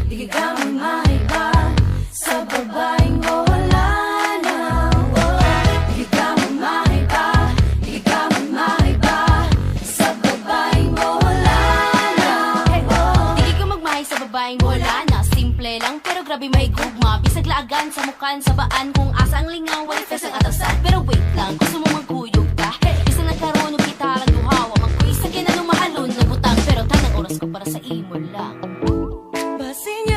Di ka magmahay pa sa babaeng wala na, oh. Di ka magmahay pa, di ka magmahay pa sa babaeng wala na, oh. Di ka magmahay sa babaeng wala na. Simple lang pero grabe may gugma. Bisag laagan sa mukan sa baan, kung asa ang lingaw, wala sa atasan. Pero wait lang, gusto mo magkuyog ka? Bisa nagkaroon og kita lang duha, wa magkuy sa kinalumahalon na butang. Pero tanang oras ko para sa imo lang. Basin.